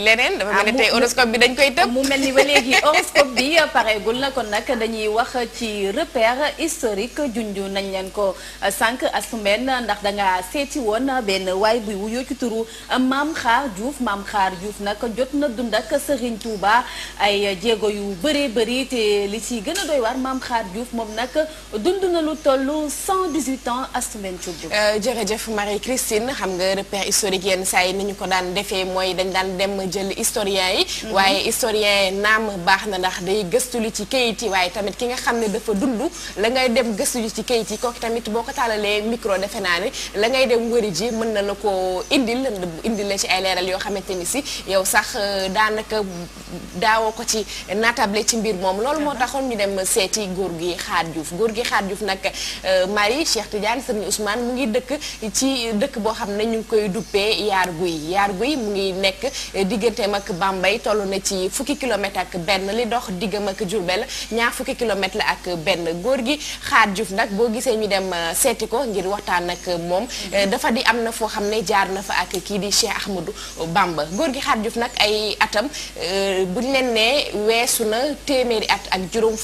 leneen dafa mel ni tey horoscope bi dañ koy tëb. mu mel ni ba léegi horoscope bi pareegul na kon nag dañuy wax ci repère historique junju nañ leen ko sànq asumben ndax dangaa seeti woon benn waay buy wuyoo ci turu Maam Xaar Diouf Maam Xaar Diouf nag jot na dund ak Serigne Touba ay jéego yu bëree bëri te li ci gën a doy waar Maam Xaar Diouf moom nag dund na lu toll 118 ans asumben Thioub. jërëjëf Marie-Christine xam nga repère historique yenn saa yi ni ñu ko daan defee mooy dañ daan dem jël historien yi. waaye historien naam baax na ndax day gëstu li ci kayit yi waaye tamit ki nga xam ne dafa dund la ngay dem gëstu li ci kayit yi kooku tamit boo ko taalalee micro defe naa ne la ngay dem wëri ji mën na la ko indil la ci ay leeral yoo xamante ni si yow sax daanaka daawoo ko ci natable ci mbir moom loolu moo taxoon ñu dem seeti góor gi Xaar Diouf góor gi Xaar Diouf nag Marie Cheikh Tidiane Serigne Ousmane mu ngi dëkk ci dëkk boo xam ne ñu ngi koy duppee Yaar Guy mu ngi nekk digganteem ak Bambey toll na ci fukki kilomètre ak benn li dox diggam ak Diourbel ñaar fukki kilomètre la ak benn góor gi Xaar Diouf nag boo gisee ñu dem seeti ko ngir waxtaan ak moom dafa di am na foo xam ne jaar na fa ak kii di Cheikh Ahmadou Bamba góor gi Xaar Diouf nag ay atam buñ leen nee weesu na téeméeri at ak juróom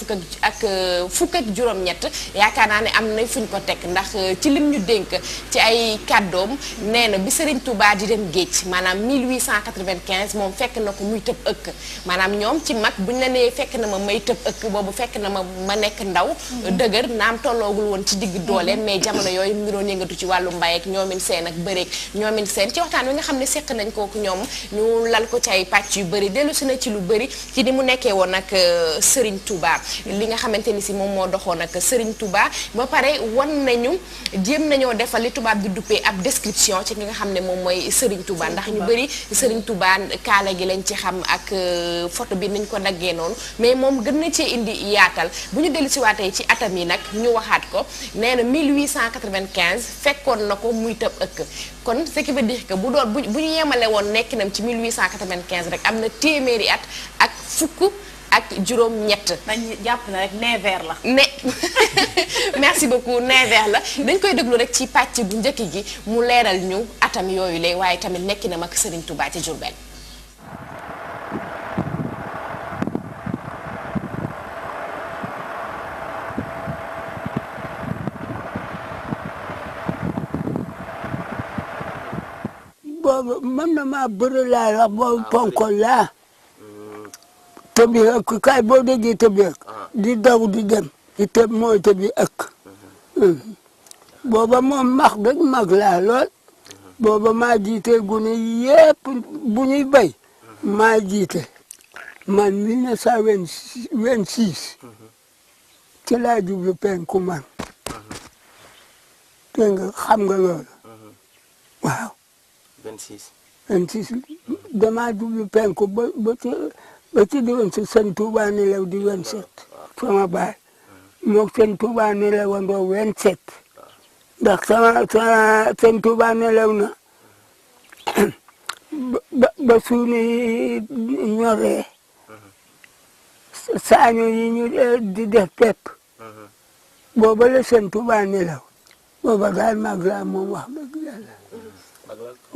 fukk ak juróom-ñett yaakaar naa ne am na fuñ ko teg ndax ci lim ñu dénk ci ay kàddoom nee na bi Serigne Touba di dem géej maanaam 1895 moom fekk na ko muy tëb ëkk maanaam ñoom ci mag buñ la nee fekk na ma may tëb ëkk boobu fekk na ma nekk ndaw dëgër naam tolloogul woon ci digg doole mais jamono yooyu mu ngi doon yëngatu ci wàllu mbay ak ñoomin seen ak bëreeg ñoomin seen ci waxtaan wi nga xam ne seq nañ kooku ñoom ñu lal ko ci ay pàcc yu bëri dellu si na ci lu bëri ci ni mu nekkee woon ak Serigne Touba li nga xamante ni si moom moo doxoon ak Serigne Touba ba pare jéem nañoo defal li tubaab di duppee ab description ci nga xam ne moom mooy Serigne Touba ndax ñu bëri Serigne Touba kaala gi lañ ci xam ak photo bi nañ ko daggee noonu mais moom gën na cee indi yaatal bu ñu dellu si waatee ci atam yi nag ñu waxaat ko nee na 1895 fekkoon na ko muy tëb ëkk kon ce qui veut dire que bu ñu yemale woon nekkinam ci 1895 rek am na téeméeri at ak fukk ak juróom-ñett. dañ jàpp na rek neever la. merci beaucoup neever la dañ koy déglu rek ci pàcc bu njëkk gi mu leeral ñu atam yooyu lay waaye tamit nekki na mag Serigne Touba ci Diourbel. boobu mën na maa bëri laa wax boobu ponkol laa. tëbi ëkk kaay boo déggee tëbi ëkk di daw di dem di tëb mooy tëbi ëkk booba moom mag laa lool booba maa jiite gune yépp bu ñuy bay maa jiite man 1926 ci laa jublu penku man dégg nga xam nga loolu waaw 26 damaa jublu penku ba ci diwoon si sëñ Touba nelaw di 27 sama baay moog sëñ Touba nelawandoo 27 ndax sama sëñ Touba nelaw na ba suuni ñoree saaño yi ñu di def pepp booba la sëñ Touba nelaw booba daal mag laa moom wax dëgg yàlla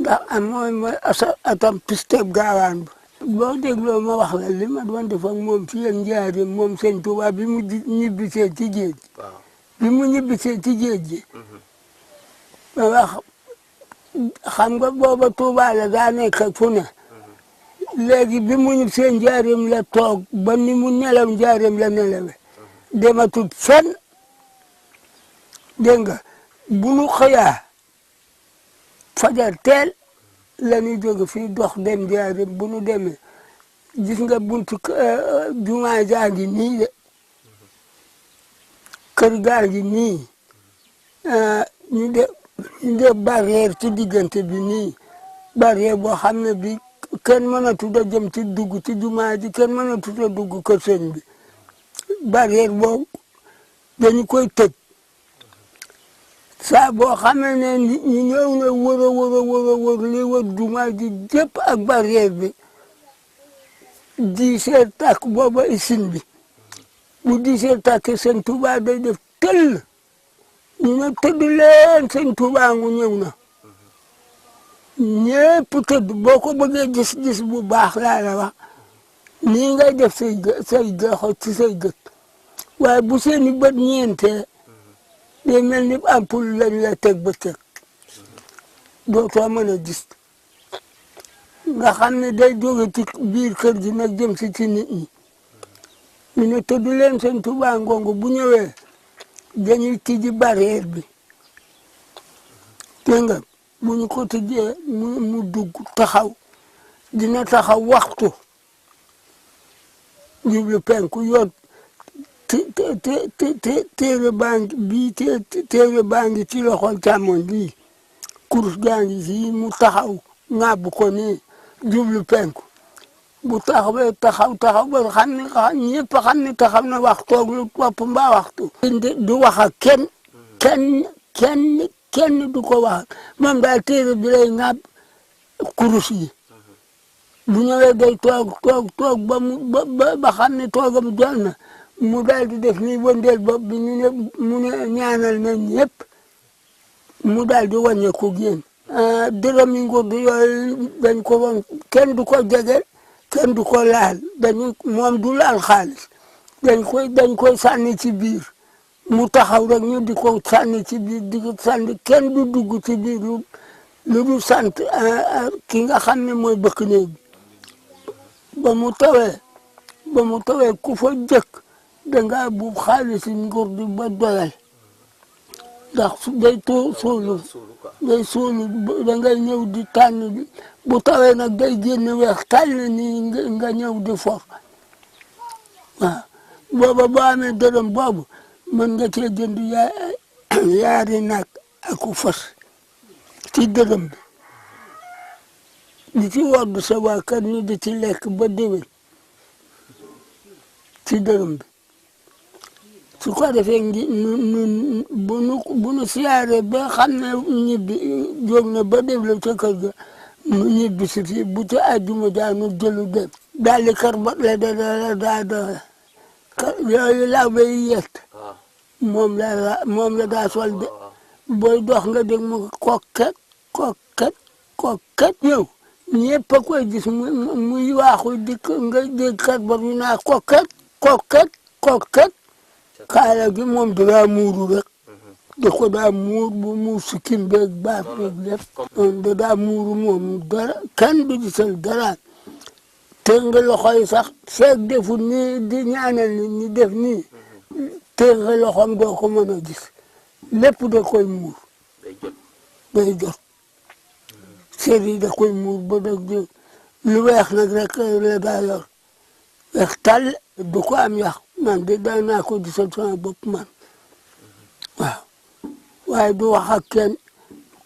ndax mooy atam pisteb gaawaan ba boo dégloo ma wax la li ma doon def ak moom ci yéen njaari moom sëñ Touba bi mu ñibbisee ci géej gi ma wax xam nga booba Touba la daa nekk fu ne léegi bi mu ñibbisee njaarim la toog ba ni mu nelaw njaarim la nelawe dematul fenn dégg nga bu nu xëyaa fajar teel la ñuy jóge fii dox dem njaarim bu nu demee gis nga buntu jumaa jaa ngi nii de kër gaa ngi nii ñu def barrière ci diggante bi nii barrière boo xam ne bi kenn mënatut a jëm ci dugg ci jumaa ji kenn mënatut a dugg kër sëñ bi barrière boobu dañu koy tëj saa boo xamee ne nit ñi ñëw na wër li wër jumaa ji jëpp ak barrière bi 10 heures tàkk booba isin bi bu 10 heures tàkk sëñ Touba day def tëll ñu ne tëdd leen sëñ Touba ngu ñëw na ñépp tëdd boo ko bëggee gis bu baax laa la wax nii ngay def say goxo ci say gët waaye bu seeni bët ñeentee day mel ni ampoule lañ la teg ba teg dootoo mën a gis nga xam ne day jóge ci biir kër gi nag jëm si ci nit ñi ñu ne tëdd leen seen Tuubaa ngongu bu ñëwee dañuy tijji barrière bi dégg nga bu ñu ko tijjee mu dugg taxaw dina taxaw waxtu jublu penku yoon téere baa ngi ci loxol càmmoñ bii kurus gaa ngi fii mu taxaw ŋàbb ko nii jublu penku bu taxawee taxaw ba xam ne ñëpp xam ne taxaw na waxtoog lu topp mbaa waxtu du wax ak kenn du ko wax moom daal téere bi lay ŋàbb kurus yi bu ñëwee day toog ba xam ne toogam jot na mu daal di def ni wëndeel bopp bi mu ne ñaanal na ñëpp mu daal di wàññeeku génn dërëm yi nguur yooyu dañ ko woon kenn du ko jege kenn du ko laal moom du laal xaalis dañ koy sànni ci biir mu taxaw rek ñu di ko sànni ci biir di ko sànni kenn du dugg ci biir lu du sant ki nga xam ne mooy bëkk néeg bi ba mu tawee ku fa jëkk dangaa buub xaalis yi nguur di ba doyal ndax day suulu dangay ñëw di tànn bu tawee nag day génn weex tàll nii nga ñëw di for waaw booba boo amee dërëm boobu mën nga cee jënd yaari nag aku fas ci dërëm bi di ci wodd sa waa kër ñu di ci lekk ba déwén ci dërëm bi su ko defee bu nu siyaaree ba xam ne ñibbi jóg na ba def la ca kër ga nu ñibbi si fii bu ci àjjuma daanu jëlu dem daal di kër ba la daa yooyu laaw bay yett moom la daa sol de booy dox nga dégg mu kokket ñëw ñëpp a koy gis muy waaxu dikk nga dégg kër ba ñu naa kokket kaala gi moom daa muuru rek da ko daa muur bu muur sikkim beeg baat beeg lépp da daa muuru moom dara kenn du gisal dara te nga loxo yi sax feeg defu nii di ñaanal nit ñi def nii te nga loxoom doo ko mën a gis lépp da koy muur day jot seet yi da koy muur ba dëgg lu weex nag rek la daa yor weex tàll du ko am yàq man de daa naa ko gisal sama bopp man waaw waaye du wax ak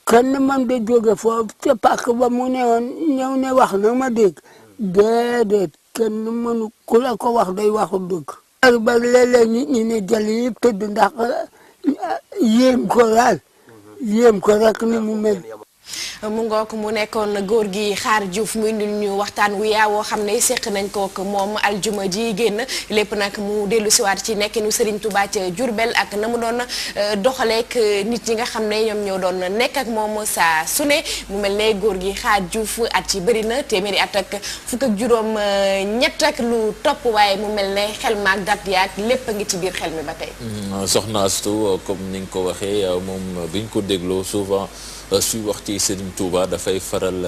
kenn man de jóge foofu ca pàkk ba mu newoon ñëw ne wax na ma dégg déedéet kenn mënu ku la ko wax day waxu dëgg ba léeg-léeg nit ñi ne jël yëpp tëdd ndax yéem ko laal yéem ko rek ni mu mel mu ngook mu nekkoon góor gi Xaar Diouf mu indil ñu waxtaan wu yaa woo xam ne seq nañ ko ak moom aljuma ji génn lépp nag mu dellu siwaat ci nekkinu Serigne Touba ca Diourbel ak na mu doon doxaleek nit ñi nga xam ne ñoom ñoo doon nekk ak moom saa su ne mu mel ne góor gi Xaar Diouf at yi bëri na téeméeri at ak fukk ak juróom ñett ak lu topp waaye mu mel ne xel maag dat yaag lépp a ngi ci biir xel mi ba tey. Soxna Astou comme ni nga ko waxee moom biñ ko dégloo souvent suy wax ci Serigne Touba dafay faral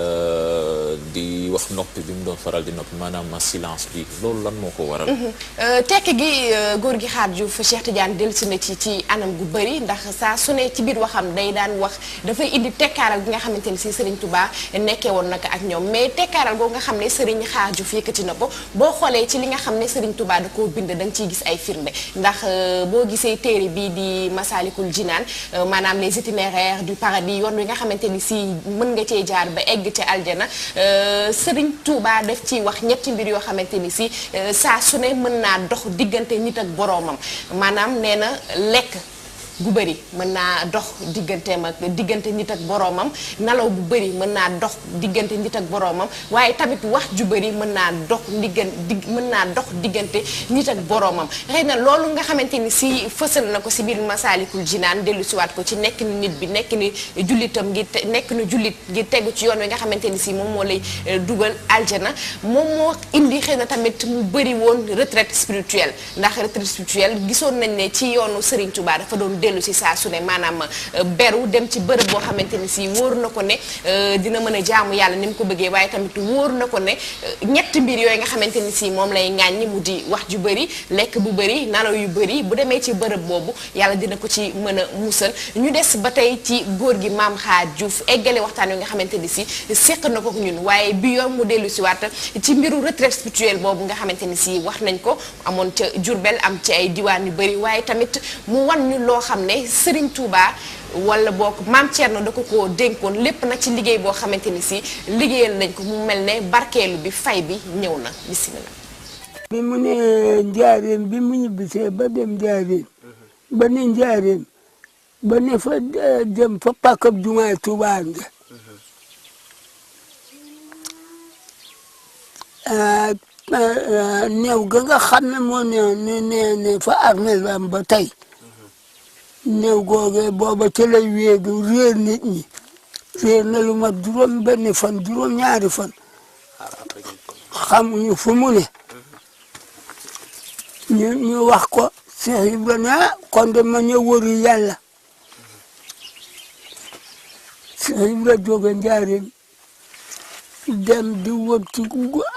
di wax noppi bi mu doon faral di noppi maanaam silence bi loolu lan moo ko waral. tekk gi góor gi Xaar Diouf Cheikh Tidiane dellusi na ci anam gu bëri ndax saa su ne ci biir waxam day daan wax dafay indi tekkaaral gi nga xamante ni si Serigne Touba nekkee woon nag ak ñoom mais tekkaaral googu nga xam ne Serigne Xaar Diouf yëkkati na ko boo xoolee ci li nga xam ne Serigne Touba da koo bind da nga ciy gis ay firnde ndax boo gisee téere bii di Masalikul Jinaan maanaam les itinéraires du paradis yoon wi nga xamante ni si mën nga cee jaar ba egg ca aljana Serigne Touba def ci wax ñetti mbir yoo xamante ni si saa su ne mën naa dox diggante nit ak boroomam maanaam nee na lekk gu bëri mën naa dox digganteem ak diggante nit ak boroomam nelaw bu bëri mën naa dox diggante nit ak boroomam waaye tamit wax ju bëri mën naa dox diggante nit ak boroomam xëy na loolu nga xamante ni si fësal na ko si biir Masaalikul Jinaan dellu siwaat ko ci nekk ni nit bi nekk ni jullitam nekk ni jullit ngir tegu ci yoon wi nga xamante ni si moom moo lay dugal aljana moom moo indi xëy na tamit mu bëri woon retraite spirituelle ndax retraite spirituelle gisoon nañ ne ci yoonu Serigne Touba dafa doon dellu si saa su ne maanaam beru dem ci bërëb boo xamante ni si wóor na ko ne dina mën a jaamu yàlla ni mu ko bëggee waaye tamit wóor na ko ne ñetti mbir yooyu nga xamante ni si moom lay ŋàññi mu di wax ju bëri lekk bu bëri nelaw yu bëri bu demee ci bërëb boobu yàlla dina ko ci mën a musal ñu des ba tey ci góor gi Maam Xaar Diouf eggale waxtaan wi nga xamante ni si seq na ko ñun waaye bi yoon mu dellu si waat ci mbiru retraite spirituelle boobu nga xamante ni si wax nañ ko amoon ca Jurbel am ci ay diwaan yu bëri waaye tamit mu wan ñu loo xam ne Serigne Touba wala boog Maam Thierno da ko dénkoon lépp nag ci liggéey boo xamante ni si liggéeyal nañ ko mu mel ne barkeelu bi fay bi ñëw na bismillah. bi mu ne njaareem bi mu ñibbisee ba dem njaareem ba ne njaareem ba ne fa dem fa pàkkab jumaay Tuubaa nga néew ga nga xam ne moo ne fa armeel ba am ba tey néew googee booba ca lay wéedu réer nit ñi réer na lu mat juróom benn fan juróom ñaari fan xamuñu fu mu ne ñu wax ko Cheikh Ibrahima kon de ma ñëw wëri yàlla Cheikh Ibrahima jóge njaareem dem di wër ci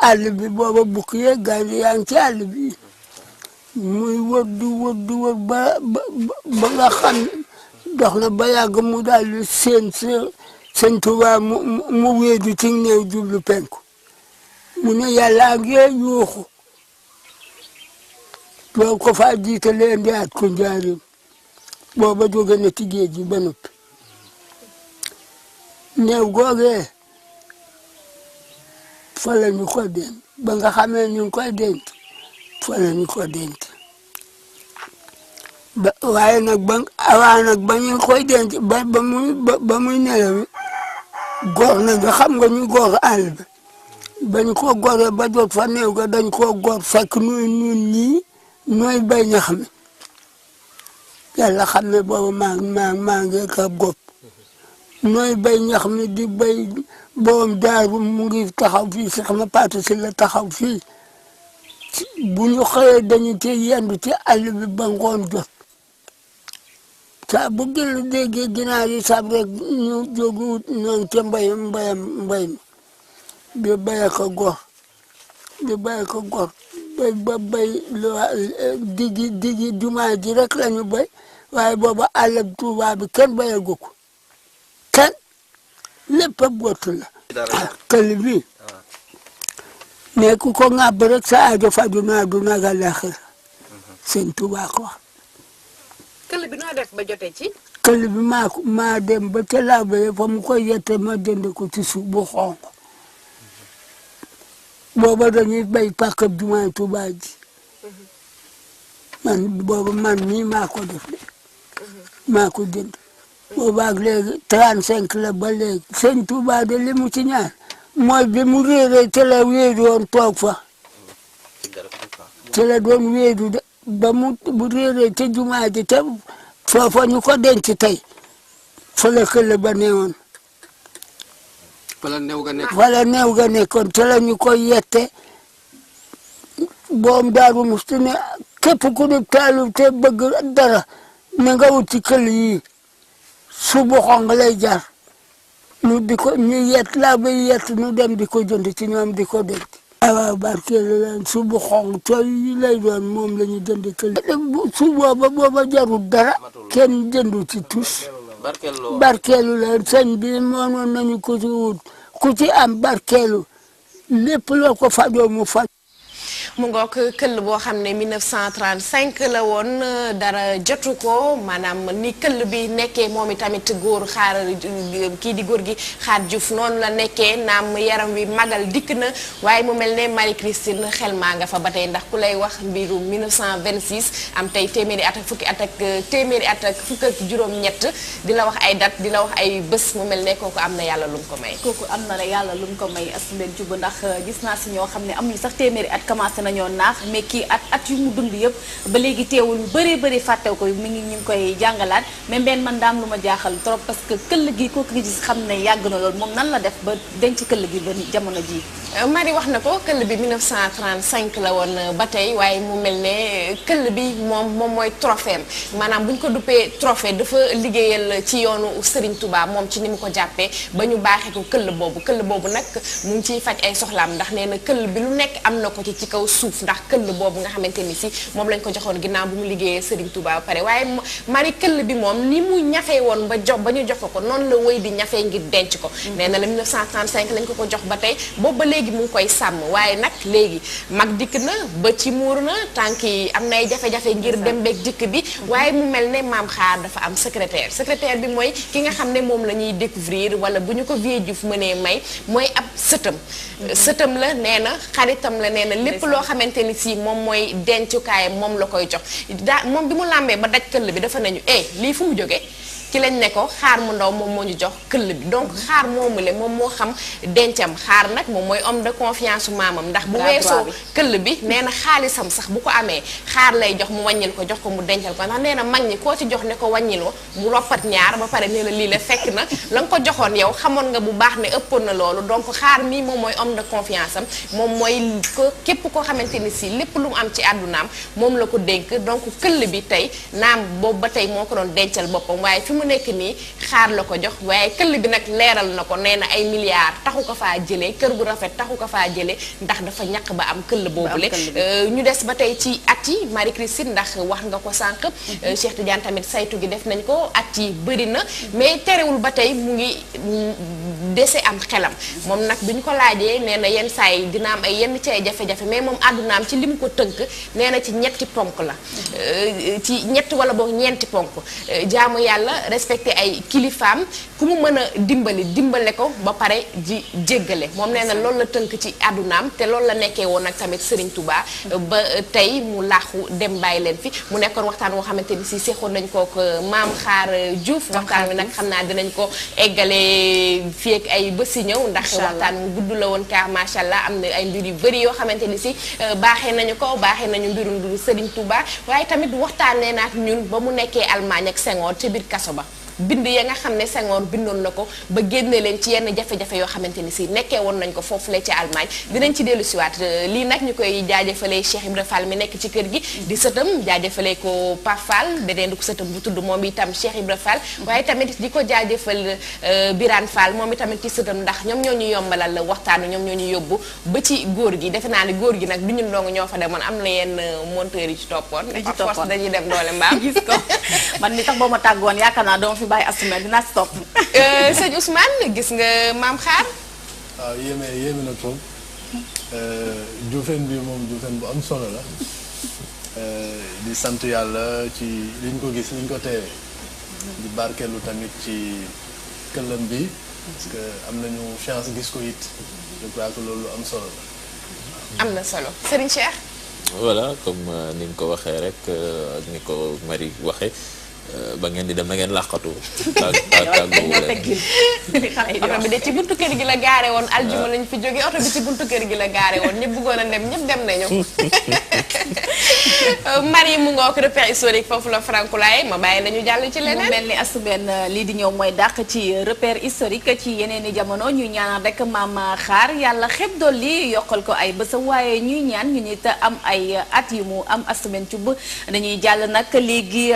àll bi booba bukk yee gaynde yaa ngi ci àll bi muy wër di wër ba nga xam dox na ba yàgg mu daal di seen Sëñ Tuubaa mu wéedu ci néew jublu penku mu ne yàlla ngee yuuxu boo ko faa jiitalee indi at ko njaareem booba jóge na ci géej gi ba noppi néew googee fa la ñu ko denc ba nga xamee ñu ngi koy denc fa la ñu ko denc waaye nag ba ñu koy denc ba muy nelawi góor na nga xam nga ñu góor àll bi ba ñu ko góoree ba jot fa néew ga dañ koo góor fekk nun ñii nooy bay ñax mi yàlla xam ne boobu maa ngi ka gopp nooy bay ñax mi di bay boom daaru mu ngi taxaw fii sax ma paatu si la taxaw fii bu ñu xëyee dañu ci yendu ci àll bi ba ngoon jot saa bu gël déggee ginaar yi sab rek ñu jógu ñoom ca mbay mi di bay ko gor bay digi jumaa ji rek lañu bay waaye booba àll Tuubaa bi kenn bayagu ko kenn lépp a gott la kël bi ne ku ko ŋàbb rek sa aajo faju na àddina ak àllaaxira Sëñ Tuubaa ko wax këll bi noo def ba jote ci kël bi maa dem ba ca laa baye fa mu koy yette ma jënd ko ci suuf bu xonq booba dañuy bay pàkkab jumaay Tuubaa ji man mii maa ko def de maa ko jënd booba ak léegi 35 la ba léegi Sëñ Tuubaa de li mu ci ñaan mooy bi mu réeree te la wéedu woon toog fa te la doon wéedu de ba bu réeree te jumaa ji te foofa ñu ko denc tey fa la këll ba newoon wala néew ga nekkoon te la ñu koy yette boom Daaru Musti ne képp ku di taalu te bëgg dara na nga wut ci këll yi subu xong lay jar ñu yett laa bay yett ñu dem di ko jënd ci ñoom di ko denc waaw barkeelu leen subu xong tooy yi lay doon moom la ñu jënd këll su booba jarul dara kenn jëndu ci tus barkeelu leen sëñ bi moonoon nañu ko ci wut ku ci am barkeelu lépp loo ko fajoo mu faj mu ngoog këll boo xam ne 1935 la woon dara jotu ko maanaam ni këll bi nekkee moom itamit góor xaar kii di góor gi xaar Diouf noonu la nekkee naam yaram wi magal dikk na waaye mu mel ne Marie Christine xel maa nga fa ba tey ndax ku lay wax mbiru 1926 am tey téeméeri at ak fukki at ak téeméeri at ak fukk ak juróom-ñett di la wax ay date di la wax ay bés mu mel ne kooku am na yàlla lu mu ko may. kooku am na yàlla lu mu ko may Astou Thioub ndax gis naa si ñoo xam ne amuñu sax téeméeri at commencé nañoo naax mais kii at yu mu dund yëpp ba léegi teewul yu bëri fàttew ko mi ngi ñu ngi koy jàngalaat mais benn man daam lu ma jaaxal trop parce que këll gi kooku gi gis xam ne yàgg na loolu moom nan la def ba denc këll gi ba jamono ji Marie wax na ko këll bi 1935 la woon ba tey waaye mu mel ne këll bi moom mooy trophée maanaam bu ñu ko duppee trophée dafa liggéeyal ci yoonu Serigne Touba moom ci ni mu ko jàppee ba ñu baaxee ko këll boobu nag mu ngi ciy faj ay soxlaam ndax nee na këll bi lu nekk am na ko ci kaw suuf ndax këll boobu nga xamante ni si moom lañ ko joxoon ginnaaw bu mu liggéeyee Serigne Touba ba pare waaye Marie këll bi moom ni mu ñafee woon ba ñu jox ko noonu la wéy di ñafee ngir denc ko nee na la 1935 lañ ko jox ba tey boobu ba léegi mu ngi koy sàmm waaye nag léegi mag dikk na ba ci muur na tànk yi am nay jafe-jafe ngir dem beeg dikk bi waaye mu mel ne maam xaar dafa am secrétaire bi mooy ki nga xam ne moom la ñuy découvrir wala bu ñu ko Vieux Diouf mënee may mooy ab sëtam la nee na xaritam la nee na lépp loo xamante ni si moom mooy dencukaayam moom la koy jox moom bi mu làmbee ba daj këll bi dafa nañu lii fu mu jógee ci lañ ne ko xaar mu ndaw moom moo ñu jox këll bi donc xaar moomule moom moo xam dencam xaar nag moom mooy homme de confiance su maamam ndax bu weesoo këll bi nee na xaalisam sax bu ko amee xaar lay jox mu wàññil ko jox ko mu dencal ko ndax nee na mag ñi koo ci jox ne ko wàññiloo mu roppat ñaar ba pare nee na lii la fekk na la nga ko joxoon yow xamoon nga bu baax ne ëppoon na loolu donc xaar mii moom mooy homme de confiance am moom mooy ko képp koo xamante ni si lépp lu mu am ci àddunaam moom la ko dénk donc këll bi tey naam boobu ba tey moo ko doon dencal boppam waaye mu nekk nii xaar la ko jox waaye këll bi nag leeral na ko nee na ay milliards taxu ko faa jëlee kër gu rafet taxu ko faa jëlee ndax dafa ñàkk ba am këll boobule ñu des ba tey ci at yi Marie Christine ndax wax nga ko sànq Cheikh Tidiane tamit saytu gi def nañ ko at yi bëri na mais terewul ba tey mu ngi dese am xelam moom nag bi ñu ko laajee nee na yenn saa yi dina am ay yenn ci ay jafe-jafe mais moom àddunaam ci li mu ko tënk nee na ci ñetti ponk la ci ñett wala boog ñeenti ponk jaamu yàlla respecté ay kilifaam ku mu mën a dimbale ko ba pare di jéggale moom nee na loolu la tënk ci àddunaam te loolu la nekkee woon nag tamit Serigne Touba ba tey mu laaxu dem bàyyi leen fi mu nekkoon waxtaan woo xamante ni si seexoon nañ kook maam xaar Diouf waxtaan wi nag xam naa dinañ ko eggale fii ak ay bési ñëw ndax waxtaan mu gudd la woon car macha allah am na ay mbir yu bëri yoo xamante ni si baaxee nañu mbiru Serigne Touba waaye tamit waxtaanee naak ñun ba mu nekkee Allemagne ak Senghor ci biir kaso ba bind ya nga xam ne Senghor bindoon na ko ba génne leen ci yenn jafe-jafe yoo xamante ni si nekkee woon nañ ko foofu la ci Allemagne dinañ ci dellu siwaat lii nag ñu koy jaajëfalee Cheikh Ibra Fall mi nekk ci kër gi di sëtam jaajëfalee ko Pape Fall deneen di ko sëtam bu tudd moom itam Cheikh Ibra Fall waaye tamit di ko jaajëfal Birane Fall moom itamit ci sëtam ndax ñoom ñoo ñu yombalal la waxtaanu ñoom ñoo ñu yóbbu ba ci góor gi defe naa ne góor gi nag du ñun dong ñoo fa demoon am na yenn monteurs yi ci toppoon par force dañuy dem doole mbaam gis ko man mi tax boo ma tàggoon yaakaar naa dama fi bàyyi Astou dinaa stop sëñ Ousmane gis nga maam xaar waaw yéeme na trop Dioufène bi moom Dioufène bu am solo la di sant yàlla ci liñ ko gis liñ ko teewee di barkeelu tamit ci këllam bi parce que am nañu chance gis ko it je crois que loolu am solo la am na solo Serigne Cheikh voilà comme ni nga ko waxee rek ni ko Marie waxee ba ngeen di dem na ngeen làqatu tàggoowu leen oto bi de ci buntu kër gi la gaare woon aljuma lañ fi jógee oto bi ci buntu kër gi la gaare woon ñëpp bëggoon a dem ñëpp dem nañu Marie mu ngook repère historique foofu la Francoulaye ma bàyyi nañu jàll ci leneen mu mel ni Astou lii di ñëw mooy dàq ci repère historique ci yeneen i jamono ñuy ñaanal rek maam xaar yàlla xeb dolli yokkal ko ay bésam waaye ñuy ñaan ñu nit am ay at yu mu am Astou Thioub dañuy jàll nag léegi